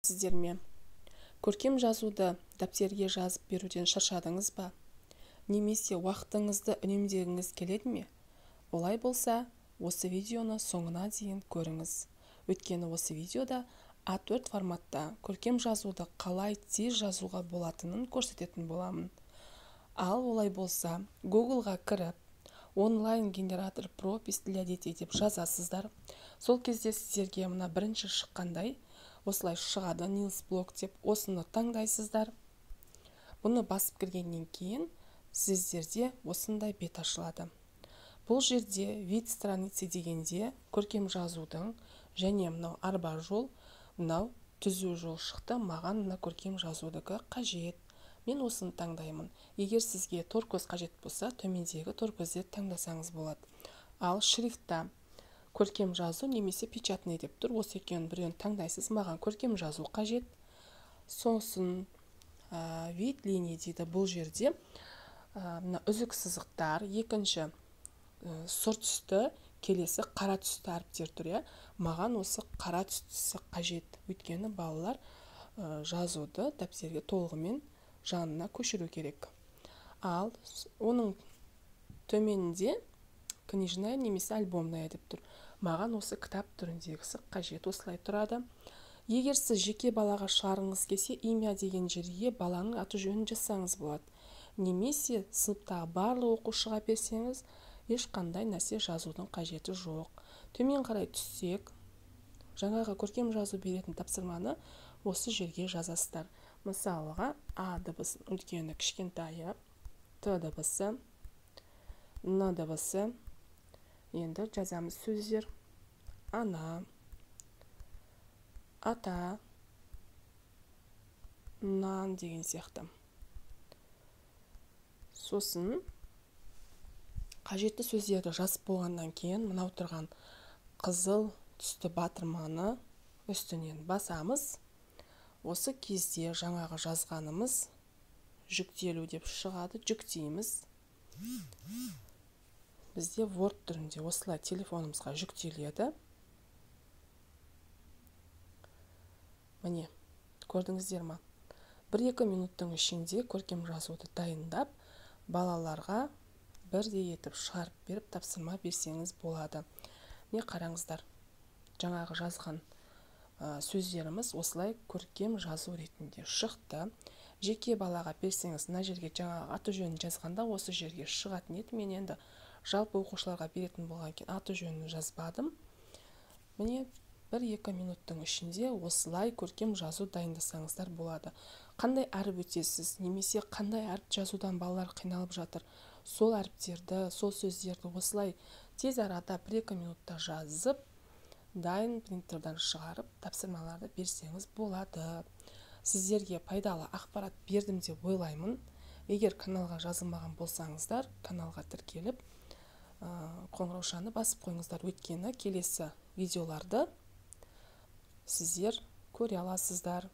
Сәлеметсіздер ме? Көркем жазуды дәптерге жазып беруден шаршадыңыз ба? Немесе уақытыңызды үнемдегіңіз келеді ме? Олай болса, осы видеоны соңына дейін көріңіз. Өйткені осы видеода А4 форматта көркем жазуды қалай тез жазуға болатынын көрсететін боламын. Ал олай болса, Google'ға кіріп, онлайн генератор пропись для детей деп жазасыздар. Сол кезде сіздерге мына бірінші шыққандай осылай шығады, Нилс Блок деп, осыны таңдайсыздар. Бұны басып кіргеннен кейін сіздерде осындай бет ашылады. Бұл жерде вид страницы дегенде көркем жазудың және мынау арба жол, мынау түзу жол шықты. Маған мына көркем жазудікі қажет. Мен осыны таңдаймын. Егер сізге торкөз қажет болса, төмендегі торкөзді таңдасаңыз болады. Ал шрифтта көркем жазу немесе печатный деп тұр. Осы екеуінің біреуін таңдайсыз. Маған көркем жазу қажет. Сосын вид линии дейді. Бұл жерде мына үзік сызықтар, екінші сұр түсті, келесі қара түсті әріптер тұр, иә. Маған осы қара түстісі қажет. Өйткені балалар жазуды дәптерге толығымен жанына көшіру керек. Ал оның төменінде книжная немесе альбомная деп тұр. Маған осы кітап түріндегісі қажет, осылай тұрады. Егер сіз жеке балаға шығарғыңыз келсе, имя деген жерге баланың аты жөнін жазсаңыз болады. Немесе сыныптағы барлық оқушыға берсеңіз, ешқандай нәрсе жазудың қажеті жоқ. Төмен қарай түссек, жаңағы көркем жазу беретін тапсырманы осы жерге жазасыздар. Мысалға, А дыбысының үлкені кішкентайы, Т дыбысы, Н дыбысы. Енді жазамыз сөздер. Ана, ата, нан деген сияқты. Сосын қажетті сөздерді жазып болғаннан кейін мынау тұрған қызыл түсті батырманы үстінен басамыз. Осы кезде жаңағы жазғанымыз жүктелу деп шығады, жүктейміз. Бізде Word түрінде осылай телефонымызға жүктеледі. Міне, көрдіңіздер ма? 1-2 минуттың ішінде көркем жазуды дайындап, балаларға бірдей етіп шығарып беріп тапсырма берсеңіз болады. Міне қараңыздар, жаңағы жазған сөздеріміз осылай көркем жазу ретінде шықты. Жеке балаға берсеңіз, мына жерге жаңағы аты жөнін жазғанда осы жерге шығатын еді. Мен енді жалпы оқушыларға беретін болған кейін аты жөнін жазбадым. Міне, 1-2 минуттың ішінде осылай көркем жазу дайындасаңыздар болады. Қандай әріп өтесіз, немесе қандай әріп жазудан балалар қиналып жатыр, сол әріптерді, сол сөздерді осылай тез арада 1-2 минутта жазып, дайын принтерден шығарып, тапсырмаларды берсеңіз болады. Сіздерге пайдалы ақпарат бердім деп ойлаймын. Егер каналға жазылмаған болсаңыздар, каналға тіркеліп, қоңыраушаны басып қойыңыздар. Өйткені келесі видеоларды сіздер көре аласыздар.